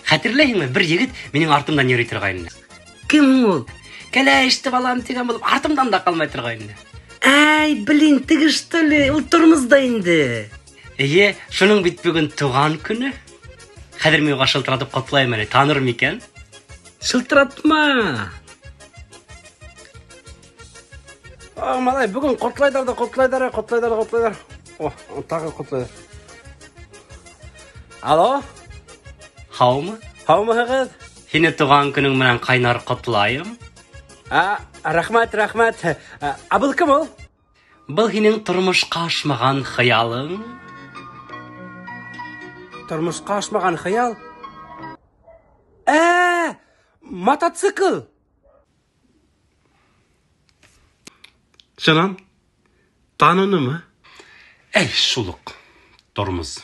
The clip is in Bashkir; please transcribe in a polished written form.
Хәтерләйһеңме, бер егет минең артымдан йөрөй торғайны. Кем ул? Кәләште балам тигән булып, артымдан да ҡалмай торғайны. Әй, блин, теге что ли, ул тормозда инде. Эйе, шуның бит бөгөн туған көнө. Хәҙер мин уға шылтыратып ҡотлайым әле, таныр микән? Шылтыратма. А, малай, бөгөн ҡотлайҙар ҙа ҡотлайҙар, ҡотлайҙар ҙа ҡотлайҙар. О, тағы ҡотлайҙар. Алло? Һаумы? Һаумыһығыҙ? Һине туған көнөң менән ҡайнар ҡотлайым. А, рәхмәт, рәхмәт. А был кем ул? Был һинең тормошҡа ашмаған хыялың. Тормошҡа ашмаған хыял? Ә, мотоцикл! Шунан, танынымы? Әй, шул уҡ тормоз.